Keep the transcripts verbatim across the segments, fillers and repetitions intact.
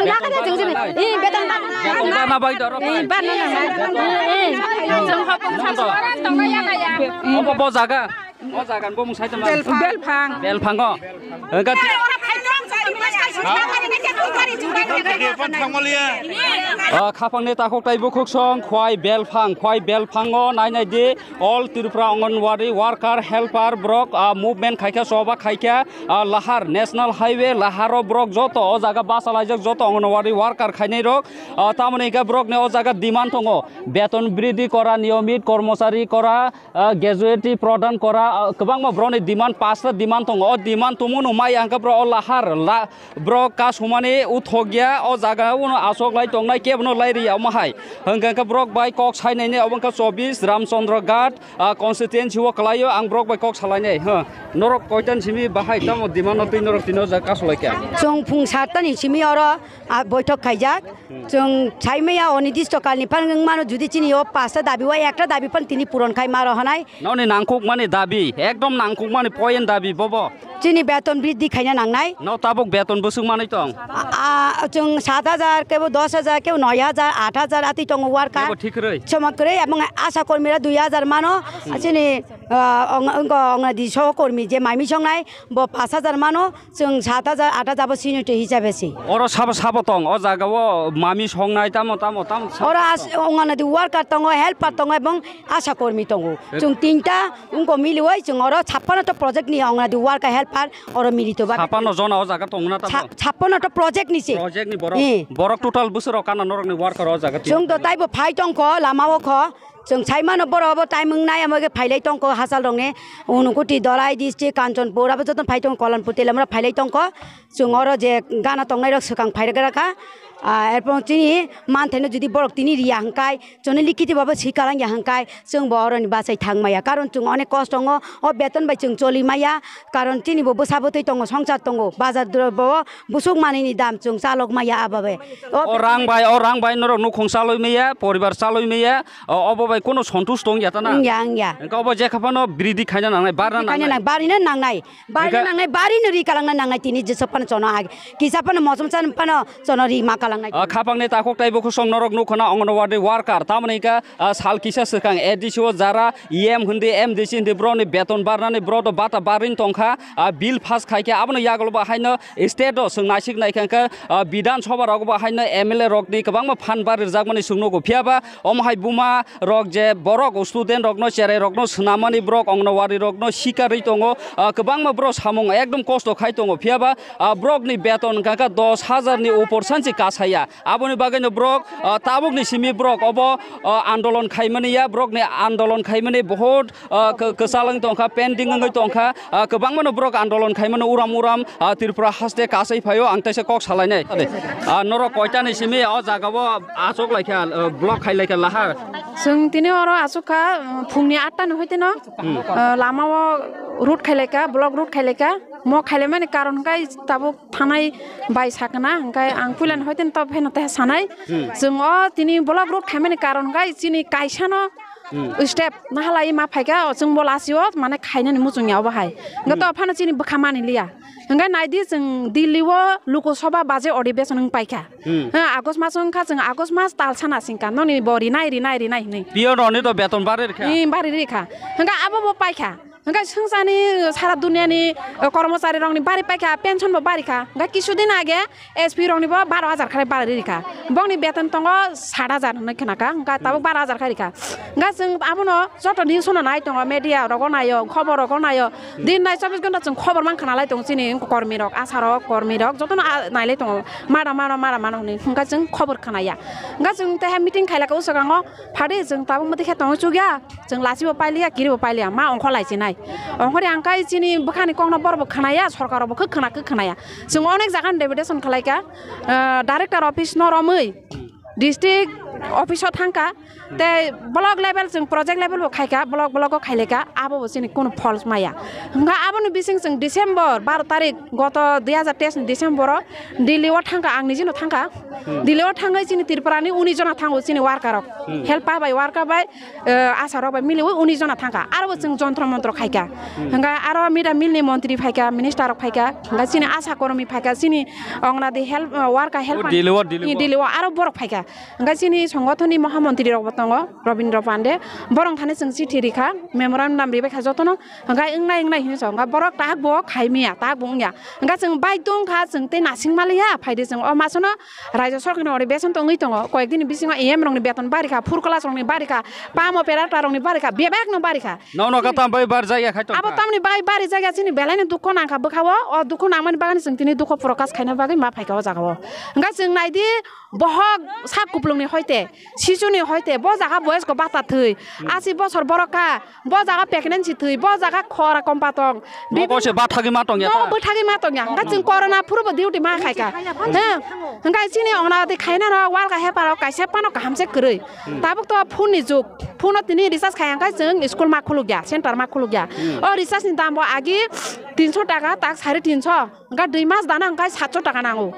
Yakha jeng jeng. Eh, beton. Beton barna bai doro. Eh, barna nang. Eh, eh. Jeng hokong sa. Obo bo jaga. O jaga bo mung sai tama. Belphang. Belphang o. Engka ti- Belphang thangmaliya. Ah, khapangni takhuk tai bukhuk song khwai belphang, khwai belphango nai nai di. All Tripura Anganwadi worker, helper, borok, ah, movement khaikha, choba khaikha, ah, Lahar National Highway, Laharo borok joto o jaga bachalaijak joto Anganwadi worker khainai rok, ah, tamoni hwnkhe borokni o jaga demand tongo, beton bridhi kora, niyomit kormochari kora, ah, gratuity prodhan kora, ah, kwbangma borokni demand, pasta demand tongo. O demand tongmano maya hwnkhe borok o Lahar, la-, Borok kasumani uthok ya, o jaga uno aswk lai tongnai, kebono lai riya omo hai. Hwnkhe hwnkhe borok bai kok sai nainai, obo wngkha chobbish Ramchandra Ghat, ah, constituency o kwlaio, ang borok bai kok salainai. Huh. Norok koitan simi bahai tamo demand no twi norok tino jaga kasu lai kha? Chwng phung satta ni simi oro, ah, boithok khaijak. Chwng sai maya o nidisto kal ni phan wng mano, judi chini o pasta dabi o ekta dabi phan tini puron khai maro hanai. Noni nangkukmani dabi, ekdom nangkukmani point dabi bobo. Chini beton bridhi khaina nangnai. No tabuk beton bwswk manwi tong? A, a, chwng sat hajar, kebo dos hajar, kebo noi hajar, aat hajar atwi tongo worker. Kebo thik kwrwi? Somo kwrwi, ebong asha kormi ra dui hajar mano. Hmm. Chini, ah, ong-, ong-, ongna di soho kormi je maimi songnai, bo pash hajar mano. Chwng sat hajar, aat hajar bo senior hisabe se. Oro sabo, sabo tong, o jaga o mami songnai tamo, tamo, tamo, sabo Oro as-, tong. Ongna di worker tongo, helper tongo, ebong asha kormi tongo. Eh. Chwng tinta wngko miliwi chwng oro chappanno to project ni Anganwadi worker helper oro milito ba. Chappanno jona o jaga tongna tamo? Cha-, chappanno to project ni se. Project ni borok. Eh. Borok total bwswk rok kana norok ni worker o jaga twi? Chwng to taibo phai tongkho lama o kho. Chwng sai mano borok obo time wngnai amo khe phailai tongkho hachal rok ni. Unukoti, Dhalai district, Kanchanpur abo joto phai tongkho, Kalanpur, Teliamura phailai tongkho. Chwng oro je gana tongnai rok swkang phai rwkha. Ah, erpor chini manthaino jodi borok tini riya hwnkhe, chwngno likhiti babo swi kalang ya hwnkhe, chwng bo oroni bachai thang maya. Karon chwng onek kosto wngo, o beton bai chwng choli maya. Karon chini bo bwsa bwtwi tongo, swngchar tongo, bazar dro-, bo bwswk manwini dam chwng chalok maya ababe. O O rang bai, o rang bai norok nukhung chalwi maya, poribar chalwi maya, o, obo bai kono sontush tong ya ta na? Wngya, wngya. Hwnkhe obo jekha phano bridhi khaina nangnai, barna Khaina nangnai. nang-, barina nangnai. Bari Eka- nangnai, bari no ri kalangna nangnai tini jesa phano chono ag-, kisa phano mosom chan phano chono ri ma kalangnai. Ah, khapangni takhuk tai bukhuk song norok nukho na Anganwadi worker. Tamoni ka, ah, sal kisa swkang A D C o jara E M hindi, M D C hindi borokni beton barnani borok do bata barin tongkha, ah, bill pass khaikha. Abono yagulo bo haino state o chwng naisik naikha khe, ah, Bidhan Sabha rogo bo haino M L A rokni kwbangma phan barirjakmani chwng nugo. Phiya ba omo hai buma rok je borok student rokno cherai rokno swnamani borok Anganwadi rokno sikarwi tongo, ah, kwbangma borok samung ekdom kosto khai tongo, phiya ba, ah, borokni beton hwnkha kha dos hajar ni upor sansi kasaya, aboni bagwi no borok, ah, tabukni simi borok obo, ah, andolon khaimani ya, borokni andolon khaimani bohot, ah, kw-, kwchal wng tongkha, pending wngwi tongkha, ah, kwbangma no borok andolon khaimano uram uram, ah, Tripura haste kasai phaio, ang teisa kok salainai. Ah, norok koitani simi o jaga o achuk laikha, ah, block khai laikha lahar. Chwng tini oro achuk kha, um, phungni atta ni hoite no, Hmm. uh, lama o road khai laikha, block road khai laikha. Mo khai laimani karon hwnkhe tabuk thanai bai sakna, hwnkhe ang puila ni hoite no tabuk pheno teha sanai. Hmm. Chwng o tini block road khaimani karon hwnkhe chini kaisa no Hmm. step nahalai ma phaikha, o chwng bo lasi o mane khainani muchung ya obo hai. Hwnkhe Hmm. to phano chini bwkha mani liya. Hwnkhe naidi chwng Delhi o Lok Sabha budget adhibeshon wng paikha. Hmm. Ha, August mas wngkha, chwng August mas talsa nasingkha, noni bo rinai, rinai, rinai hinwi. Pio roni to beton bari rikha. Ih, bari rikha. Hwnkhe abo bo paikha. Hwnkhe swngchani sara duniani, eh, kormochari rokni bari paikha, pension bo bari kha. Hwnkhe kisu din age S P rokni bo baro hajar khe bari rikha. Bongni beton tongo sat hajar hinwi khna kha. Hwnkhe tabuk baro hajar khe rikha. Hwnkhe chwng abono joto news no nai tongo, media rogo naio, khobor rogo naio. Din nai chobbish ghonta chwng khobor man khna lai tongo chini kormi rok, asha rok, kormi rok jotono a-, nai lai tongo. Mada mano, mada mano hinwi hwnkhe chwng khobor khna ya. Hwnkhe chwng teha meeting khai lakha o swkango, phadi chwng tabuk mwtwi khe tongwi chukya, chwng lachibo pailiya, kiribo pailiya, ma ongkho lai chinai. Ongkhori ang khai chini bwkhani kokno borok bo khna ya, sorkar rok bo khe khna, khe khna ya. Chwng onek jaga ni deputation khlai kha, ah, director office no romwi, district office o thang kha, Tei block level chwng project level bo khaikha, block block o khailaikha, abo bo chini kunu pholsa maya. Hwnkha aboni bising chwng December baro tarik, goto dui hazar teis ni December o Delhi o thangkha, ang nijino thangkha. Delhi o thangwi chini Tripura ni unis jona thango chini worker rok. Helpa bai, worker bai, eh, asa rok bai miliwi unis jona thangkha. Aro bo chwng jontro montro khaikha. Hwnkha aro mid day meal ni montri phaikha, minister rok phaikha, hwnkha chini asa kormi phaikha, chini Anganwadi help, eh, worker help O Delhi o, Delhi o. Delhi o aro borok phaikha. Hwnkhe chini songothoni mohamontri rokbo tongo, Robindra Pande. Borok thani chwng chithi rikha, memorandum ribaikha jotono. Hwnkhe wngnai wngnai hinwi sa, hwnkhe borok tak bo khaimaya, tak bo wngya. Hwnkhe chwng baidho wngkha, chwng tei nasing maliya, phaidi chwng o masono Rajya Sorkarni ori beson tongwi tongo. Koyek dini bisingo E M rokni beton barikha, four class rokni barikha, pam operator rokni barikha, bebakno barikha. Nono kata bai bar jaya khai tongkha. Abo tamni bai bari jaya chini belaino dukho nangkha bwkhao, o dukho nangmani bagani chwng tini dukho prokash khaina bagwi ma phaikha o jagao. Hwnkhe chwng naidi, bohok sak kuplungni hoite, sisuni hoite, bo jaga boyes ko bata thwi, asi bosor borok ka, bo jaga pregnancy thwi, bo jaga khora kompa tong. Nogo se bathagwi ma tongya ta? Nogo bwthagwi ma tongya. Hwnkhe chwng corona phuru bo duty ma khaikha. He, hwnkhe chini Anganwadi khaina no walka heparo kaisa phano kaham se kwrwi. Tabuk to phone ni jug, phone o tini recharge khai hwnkhe chwng school ma khulukya, center ma khulukya. O recharge ni dam bo agi tinso taka, tak sare tinso. Hwnkhe dui mas dana hwnkhe satso taka nango.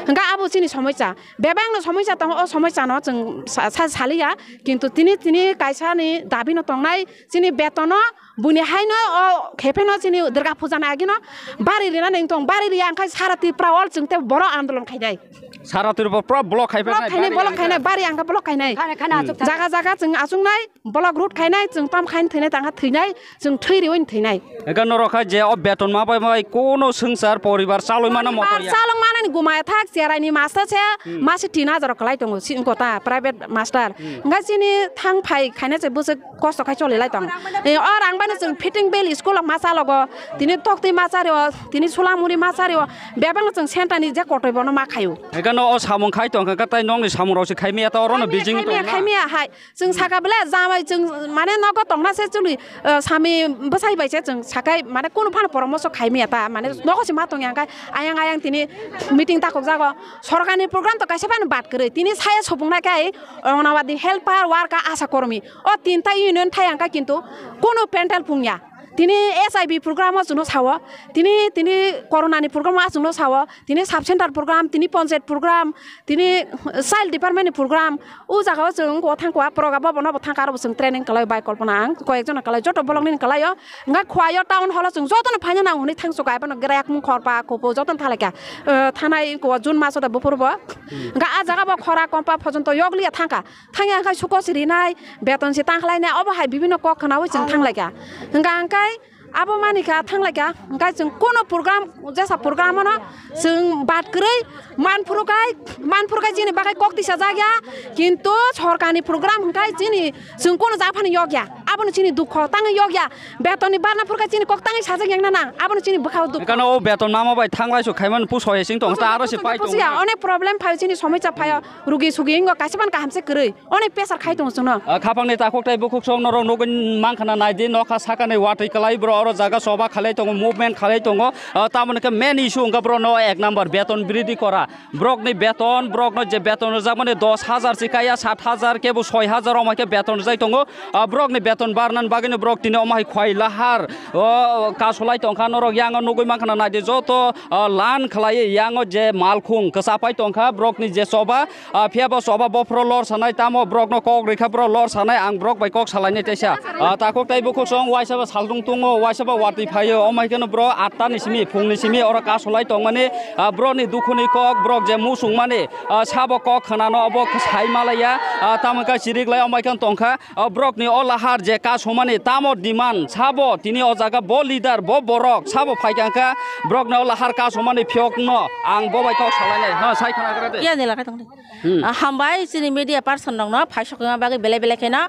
Hwnkhe abo chini somosya. Bebakno somosya tongo, o somosyano chwng sa-, sa-, saliya, kintu tini, tini kaisani dabino tongnai, chini betono, buini haino o khepheno chini Durga Puja ni agino bari rinani wngtong, bari riya hwnkhe sara Tripura all chwng tei borok andolon khainai. Sara Tripura pura block khai Block phainai, khainai, bari block khainai, bari ang khe block khainai. Khana, khana, achuk thang. Jaga, jaga chwng achuknai, block road khainai, chwng tam khain thwinai tangkha thwinai, chwng thwi riwi thwinai. Eka norok khai je o beton ma bai bai kono swngchar poribar chalwi mano motor ya. Chalwng manani gumaya thak, cherai ni master se, mase tin hajar kwlai tongo, si wngkho ta, private master. Hwnkhe chini thang phai khaina se bwswk kosto khai choli lai tong. E, o rang bai no chwng fitting bel school o ma chalogo, tini toktwi ma chario, tini sulamuri ma chario, bebak no chwng center ni je kotoi bono ma khaio. Eka no o samung khai tongkha, tai nokni samung rok se khai maya ta, oro no bijing tongma. Khai maya, khai maya hai. Chwng saka bele jamai chwng mane nogo tongna se chwli, eh, sami bwsai bai se chwng sakai mane kunu phano poramoso khai maya ta mane nogo se ma tongya hwnkhe ayang ayang tini meeting takok jago sorkarni program to kaisa phano bad kwrwi tini saya supungna khe Anganwadi helper worker asha kormi o tinta union thai hwnkhe kintu kunu pendal phungya tini S I B program o chwngno sao tini tini corona ni program o chwngno sao tini sub center program tini ponchayat program tini child department ni program O jaga o chwng o thang kha program bo bono bo thang kha aro bo chwng training kalai bai kolpana ang koi ek jona kalai joto bolong nini kalai o hwnkhe khwai o town hall o chwng joto no phaina nang hwnwi thang chuka abo no gra yakmung khorpa khopo joto no thalai kha thanai ko June maso da buphuru bo hwnkhe a jaga bo khora kompa phojonto yokliya thang kha thang ya khai suko si rinai beton si tang khlai nai obo hai bibino kok khwnaui chwng thang lai kha hwnkhe ang kai Abo mani kha thang lai kha, hwnkhe chwng kono program, jesa program ano chwng bad kwrwi man phuru khai, man phuru khai chini bagwi kok tisa jak ya, kintu sorkarni program hwnkhe chini chwng kono japhani yok ya, abono chini dukho tangwi yok ya, betonni barna phuru khai chini kok tangwi sajak yang nana, abono chini bwkhao dukho. Hwnkhe no o beton mama bai thanglai su khaimani puso hesing tong ta aro se pai tong. Puso ya, onek problem phaio chini somosa phaio, rugi sugi wngkha kaisa ban kaham se kwrwi. Onek pressure khai tongo chwngno. Ah, khapangni takhuk tei bukhuk song norok nugwi mankha na naidi nokha sakani watwi kwlai bro oro jaga choba khalai tongo, movement khalai tongo. Ah, tamoni khe main issue wngkha bro no ek number beton bridi kora. Brokni beton, brokno je beton rwjakmani dos hajar si kaya sat hajar kebo soi hajar omai khe beton rwjai tongo. Ah, brokni beton barnani bagwino brok tini omai khwai lahar. O kasolai tongkha norok yango nugwi mankha na naidi joto, ah, lan khlai yango je malkhung kwchapai tongkha brokni je choba. Ah, phiya bo choba bophoro lor sanai, tamo borokno kok rikha, borok lor sanai, ang borok bai kok salainai teisa. Ah, takhuk tei bukhuk song waisa bo saldung tongo, waisa bo watwi phaio, omo hai kheno borok atta ni simi, phung ni simi oro kasolai tongmani, ah, borok ni dukhu ni kok, borok je musung mani, ah, sabo kok khwnano obo sai malaya, ah, tamo khe chirik lai omo hai kheno tongkha. O borokni o lahar je kasumani tamo demand sabo, tini o jaga bo leader, bo borok sabo phaikha kha, borokni o lahar kasumani phiyokno ang bo bai kok salainai. Ha, sai khna gra de. Phiya ni lakai tong de. Hmm. Ah, hambai chini media person rokno phaisok wngma bagwi belai belai kheno,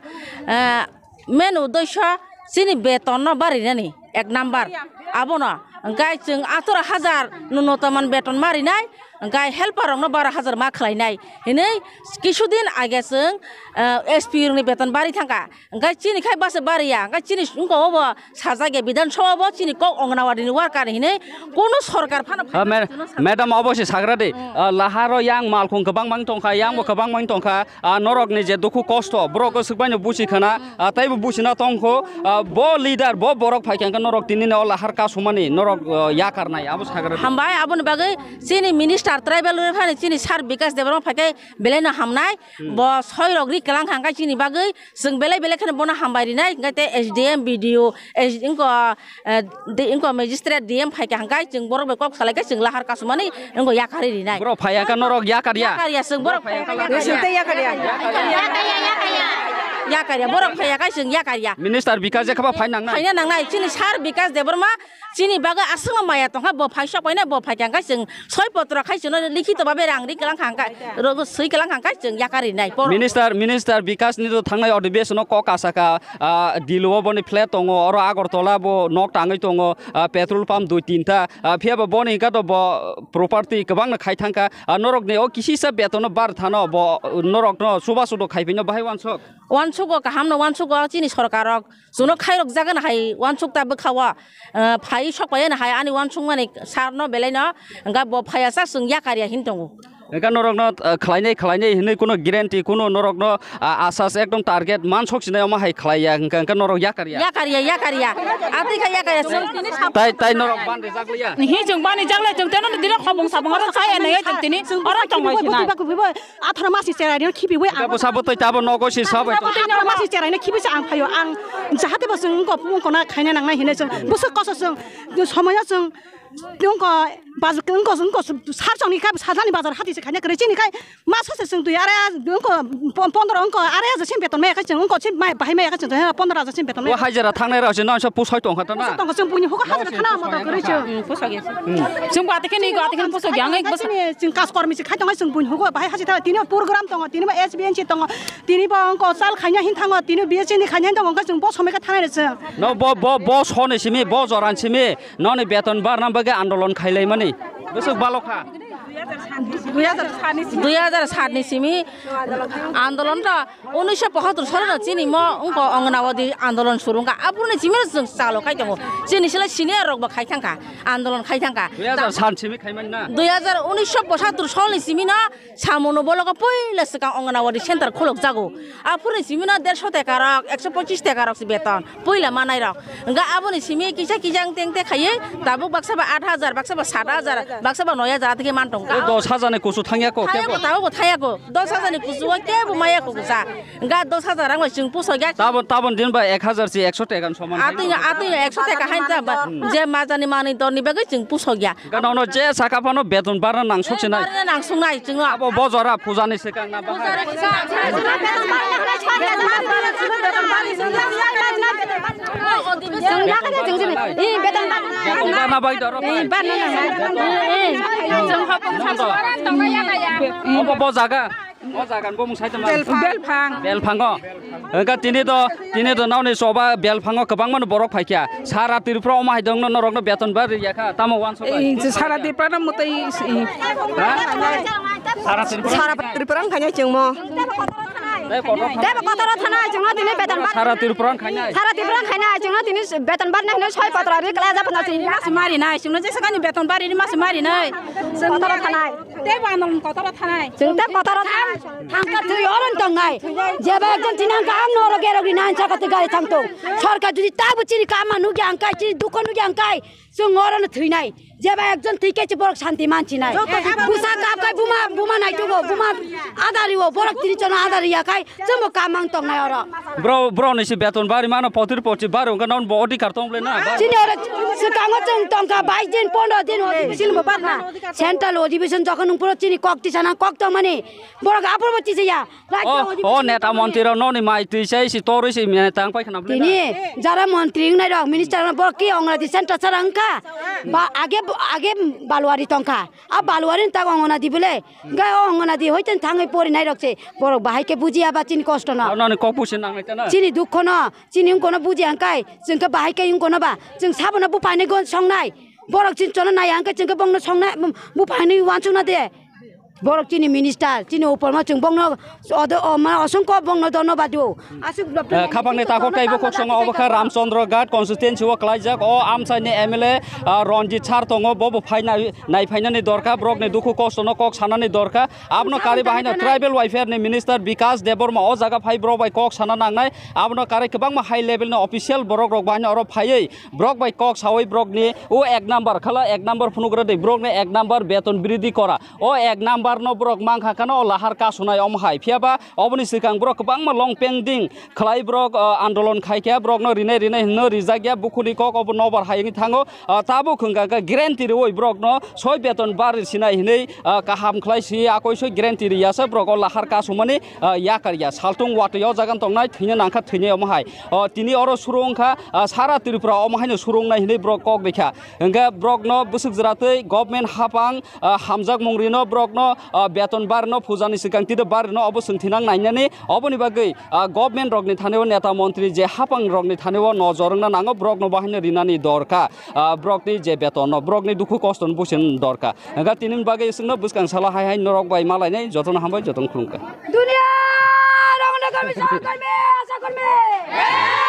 ah, main uddesho chini betonno barinani. Ek number. Abono, hwnkhe chwng atoro hajar no notaman beton ma rinai, hwnkhe helper rokno baro hajar ma khlainai. Hinwi kisudin age chwng, eh, S P rokni beton bari thangkha. Hwnkhe chini khai base bariya, hwnkhe chini wngkha obo sajak ya Bidhan Sabha bo chini kok Anganwadi ni worker hinwi kono sorkar phano Ah, ma-, madam, obo se sagra de. Ah, laharo yang malkhung kwbang mang tongkha, yang bo kwbang mang tongkha. Ah, norok ni je dukhu kosto, borok swk bai no busi khana, ah, taibo busi na tongkho. Ah, bo leader, bo borok phai khe norok tini no lahar kasumani, norok, ah, yakar nai, abo sagra de. Hambai, aboni bagwi chini minister tribal rw phani chini sir Bikash Debbarma phai khe belai no hamnai. Bo soi rok ri kwlang hangkha chini bagwi, chwng belai belai kheno bono hambai rinai, hingkhe te S D M, B D O, S-, wngkha, eh, de-, wngkha magistrate, D M phaikha hingkhe chwng borok bai kok salaikhe chwng lahar kasumani wngkha yakarwi rinai. Borok phaiya khe norok yakarya? Yakarya, chwng borok phaiya khe yakarya. Yakarya, yakarya. Yakarya, borok phaiya khe chwng yakarya. Minister Bikash je khaba phai nangnai? Phaina nangnai, chini sir Bikash Debbarma chini bagwi aswkno maya tongkha, bo phai sok paina, bo phai kha hingkhe chwng soi potro khai chwngno likhito babe rang ri kwlang kha hingkhe, rogo swi kwlang kha hingkhe chwng yakarwi nai. Por- Minister, Minister Bikash ni to thangnai odhibesono kok kasakha, ah, Dilo boni flat tongo, oro Agartala bo nok tangwi tongo, ah, petrol pump dui tinta, ah, phiya bo boni hingkhe to bo property kwbangno khai thangkha, ah, norokni o kisisa betono bar thano bo norokno chubachu do khai phino bahai wansuk. Wansuk o kaham no wansuk o chini sorkar rok. Chwngno khairok jagani hai uansuk ta bwkha-o, eh, phai sok pai ani hai ani uansukmani sir no belai no, hwnkhe bo phaiya sa chwng yakarya hin tongo. Hwnkhe norokno, eh, khlainai khlainai hinwi kuno guarantee kuno norokno, ah, asas ekdom target man sok sinai omo hai khlaiya hwnkhe, hwnkhe norok yakarya. Yakarya, yakarya. Atwi kha yakarya chwng tini sab- Tai, tai norok ban rijak liya. Hi chwng bani jak le chwng teno dino khobong sabong oro chai ene chwng tini oro tong bai sinai. Atharo masi cherai no khibiwi ang. Bwsa bwtwi tabo nogo si sabai. Atharo masi cherai no khibi se ang phaio. Ang jahate bo chwng wngkha phung wngkha na khaina nangnai hinwi chwng. Bwswk koso chwng. Somoyo chwng wngkha baj-, wngkha, wngkha sar chongni kha sajani bazar hati se khaina kwrwi chini khai masa se chwng twi are wngkha pon-, pondro wngkha are hajar sim beton maya khai chwng wngkha sim mai bahai maya khai chwng pondro hajar sim beton maya. O hajira thangnai rok se nonsa pusoi tongkha ta na. Pusoi tongkha chwng buini hugo hajira thana ma tong kwrwi chwng. Chwng ba tikhe ni ga tikhe pusoi yang ek bwsa. Chini chwng kas kormi se khai tongo chwng buini hugo bahai hasi thana tini program tongo. Tini bo S B N C tongo, tini bo wngkha chal khaina hin thango, tini B S C ni khaina hin thango, wngkha chwng bo somoi khe thanai rw chwng. No, bo, bo, bo soni simi, bo joran simi, noni beton barna bagwi andolon khailaimani. Bwswk balokha. Dui hajar sat ni simi andolon ta unisho pohatur salo no chini mo wngkha Anganwadi andolon surungkha. Aphuruni simi no chwng chalo khai tongo. Chini sila senior rok bo khai thangkha, andolon khai thangkha. Dui hajar sat simi khaimani na? Dui hajar unisho pohatur salo ni simi no Samono bologo puila swkang Anganwadi center khuluk jago. Aphuruni simi no dersho teka rok, ekso pochis teka rok se beton. Puila manai rok. Hwnkhe aboni simi kisa kisa teng te khaiwi tabuk baksa ba aat hajar, baksa ba saat hajar, baksa ba noi hajar atike man tong. O dos hajar ni kusu thangya ko, thaya kebo? Ko, tabuk bo thaya ko. Dos hajar ni kusu o kebo maya ko sa. Hwnkhe dos hajar rang bai chwng pusok ya. Tabon, tabon din ba ek hajar si ekso teka ni soman. Atwi, atwi ekso teka hain ta ba. Je majani manwi dorni bagwi chwng pusok ya. Gana ono je saka phano beton barna nangsuk sinai. Barna nangsuk nai chwngno. Abo bojora puja ni swkang na bahai. Beton barna bai doro. Abo bo jaga. O jagan bo mung sai tama. Belphang. Belphango. Engka tini do, tini do nauni soba Belphango kwbangma no borok phaikha. Sara Tripura omo hai dongno norokno beton ba riyakha. Tamo wansok bai. Ei, sara Tripura no mwtai, ei. Ha? Sara Tripura. Sara Tripura wngkha nai chwngmo. Tei kotor thanai. Tei kotor thanai chwngno tini beton ba. Sara Tripura wngkha nai. Sara Tripura wngkha nai chwngno tini beton barna hino soi kotor ri kla ja phano chwng. Mas mari nai chwngno jesa kani beton bari ni mas mari nai. Chwng kotor thanai. Tei bo andolon kotor thanai. Chwng tei kotor thanai. Thangka thwi oron tongnai. Jeba ekjon tini hangka ang noro gerok ri nan saka twi gari thang tong. Sorkar jodi tabo chini kama nugya angkai, chini dukho nugya angkai, chwng oro no thwinai. Jeba ekjon thwi khe borok santi mansinai. Busa kap kai buma, buma nai tugo, buma adari o, borok tini chwngno adari ya kai, chwngbo kama ang tongnai oro. Bro, bro ni si beton bari mano potir pochi bari wngkha non bo odhikar tong ble na. Chini oro swkango chwng tongkha bais din, pondro din, odhibeson bo barna. Central odhibeson jokhon wngphuru chini kok tisana kok tongmani, borok aphuru bo tisaya. O, o neta montri rok noni mai twi sai si torwi si neta wng pai khna bwle na. Tini jara montri wngnai rok, minister wngna borok ki Anganwadi center sara wngkha. Ba age Age Baluari tongkha. A Baluari ni tak Ongonadi bole. Ga o Ongonadi hoiten thangwi pori nai rok se. Borok bahai ke bujiya ba chini kosto no. Ano ni kok busi nang nai tana. Chini dukho no, chini ungko no bujiya hwnkhe, chwng khe bahai ke ungko no ba. Chwng sabo no buphai ni gon songnai. Borok chini chono nai hwnkhe chwng khe bongno songnai, buphai ni wansuk na de. Borok chini minister, chini upor ma chwng bongno odo, o, ma, osongko bongno dhonnobad o. Aswk block Eh, khapangni takhuk taibo kok songo obo kha Ramchandra Ghat constituency o klaijak o amchaini M L A, ah, Ranjit sir tongo, bo bo phaina, nai phainani dorkha, borokni dukhu kosto no kok sanani dorkha. Abono kari bahaino tribal welfare ni minister Bikas Debbarma o jaga phai borok bai kok sana nangnai. Abono kari kwbangma high level ni official borok rok bahaino oro phaiwi borok bai kok sawi borokni o ek number khala ek number phunugra de borokni ek number beton bridhi kora. O ek number no borok mankha khano o lahar kasunai omo hai. Phiya ba oboni swkang borok kwbangma long pending khlai borok, ah, andolon khai khe borok no rinai rinai hinno rijak ya bukhuni kok obo nobar hai wngwi thango. Ah, tabuk hwnkha khe guarantee rwui borok no soi beton bari sinai hinwi, ah, kaham khlai si akoi soi guarantee riya se borok o lahar kasumani, ah, yakar ya saltung watwi o jaga tongnai thwina nangkha thwinai omo hai. Oh, tini oro suru wngkha, ah, sara Tripura omo haino suru wngnai hinwi borok kok rikha. Hwnkhe borok no bwswk jwra twi government hapang ah, hamjakmung rino borokno, ah, beton barino pujani swkang tito barino obo chwng thinang nainani oboni bagwi, ah, government rokni thani o neta montri je hapang rokni thani o nojor wngna nango borokno bahaino rinani dorkha, ah, borokni je beton no borokni dukhu kosto no busin dorkha hwnkha tini bagwi chwngno bwskang salo hai hai norok bai malainai jotono hambai jotono khulumkha. Duniya rokno kami saha kormi, asa kormi.